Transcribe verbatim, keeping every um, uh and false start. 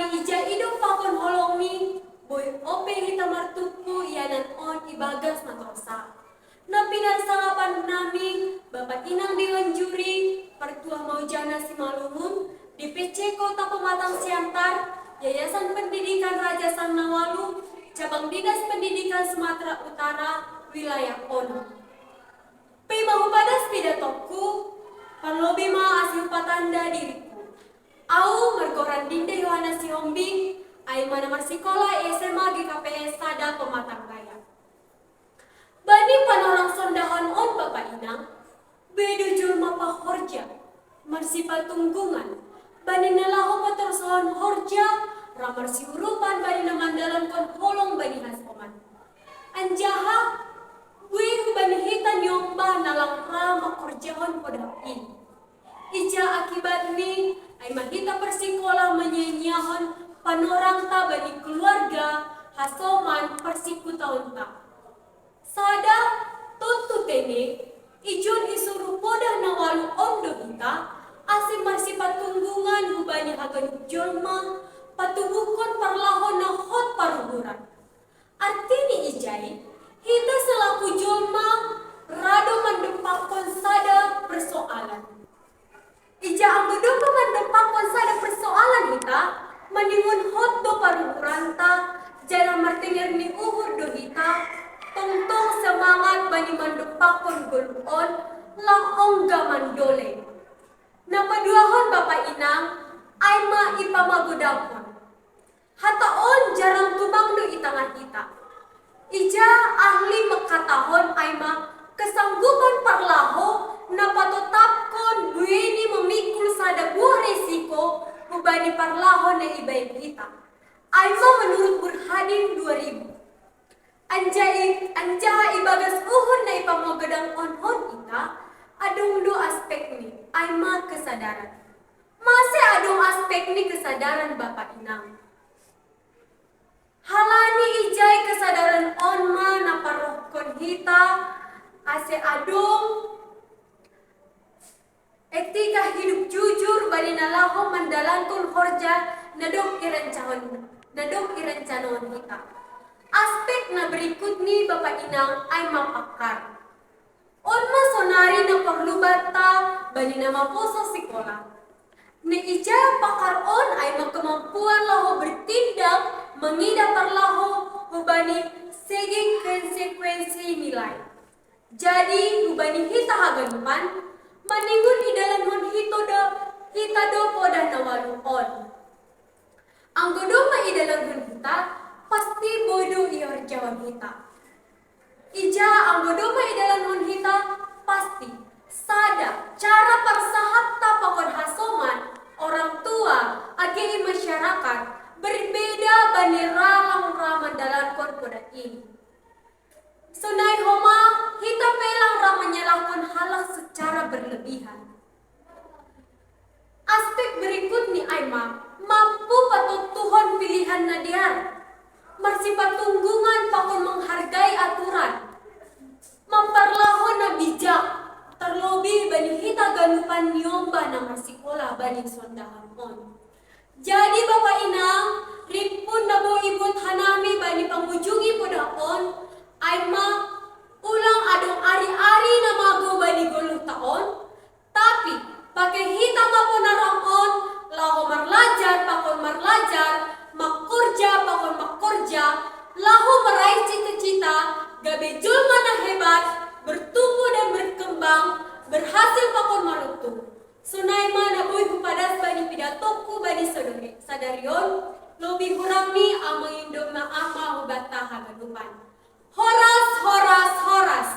Ija idup pakon holong mi, boi ope hita martumpu ianan on ibagas natosa. Napi-napi sangapan nami, Bapa inang dewan juri, partua maujana Simalungun, D P C Kota Pematang Siantar, Yayasan Pendidikan Raja Sang Nawalu, Cabang Dinas Pendidikan Sumatera Utara, wilayah Ono. Pei ma hupadas pidatoku, parlobi ma asi hupatanda diriku. Au margoran Dinda Yohana Sihombing, ai ma na marsikola S M A G K P S sada Pematang Raya. Bani panorang sondahon on Bapa inang, boi do jolma pahorja, marsipatunggungan, bani na laho patorasahon horja, ra marsiurupan bani na mandalankon holong bani hasoman. Anjaha, boi hubani hita niombah na lang ra mangkorjahon podang i. Ija akibatni, ai ma hita parsikola manyia-nyiahon panorangta bani keluarga, hasoman, parsikutaonta. Sada, tontu tene, ijon isuru podah na walu on do hita, ase marsipatunggungan hubani haganup jolma, patubuhkon parlahou na hot paruhuran. Artini ijai, hita selaku jolma ra do mandompakkon sada persoalan. Ija anggo domma mandompakkon sada persoalan hita, maningon hot do paruhuranta, janah martenger ni uhur do hita, tongtong semangat bani mandompakkon goluh on, lang ongga mandolei. Na paduahon Bapa inang, ai ma ipamagodangkon. Hata on jarang tumang do i tangah hita. Ija ahli mangkatahon ai ma kesanggupan parlahou na patotapkon buei ni mamikul sada buah resiko hubani parlahou na ibaen hita. Ai ma menurut Burhadin dua ribu. Anjai, anjaha ibagas uhur na ipamagodangkon hita, adong do aspekni, ai ma kesadaran. Mase adong aspekni kesadaran Bapa inang. Halani ijai kesadaran on ma na parohkon hita, ase adong etika hidup jujur bani na laho mandalankon horja na dok irencahon, na dok irencanahon hita. Aspek na berikutni Bapa inang ai ma pakkar. On ma sonari na porlu banta bani na maposo sikola. Na ija pakkar on ai ma kemampuan laho bertindak mangida parlahou hubani segi konsekuensi nilai. Jadi hubani hita haganupan, maningon idalankon hita do, hita do podah na walu on. Anggo domma idalankon hita, pasti boi do ihorjahon hita. Ija anggo domma idalankon hita, pasti sada cara parsahatta pakon hasoman, orang tua, age i masyarakat, berbeda bani ra lang ra mandalankon podah i. Sonai homa hita pe lang ra manyalahkon halak secara berlebihan. Aspek berikutni ai ma mampu patontuhon pilihan na dear, marsipatunggungan pakon menghargai aturan, mamparlahou na bijak, terlebih bani hita ganupan niombah na marsikola bani sondahan on. Jadi Bapa inang, rimpun na boi ibuat hanami bani pangujungi podah on, ai ma ulang adong ari-ari na magou bani goluhta on, tapi pake hita ma panorang on, laho marlajar pakon marlajar, mangkorja pakon mangkorja, laho meraih cita-cita, gabe jolma na hebat, bertumbuh dan berkembang, berhasil pakon maruntung. Sonai ma na boi hupadas bani pidatongku bani sadari on, lobi hurangni amangindo ma ama hubanta haganupan. Horas, horas, horas.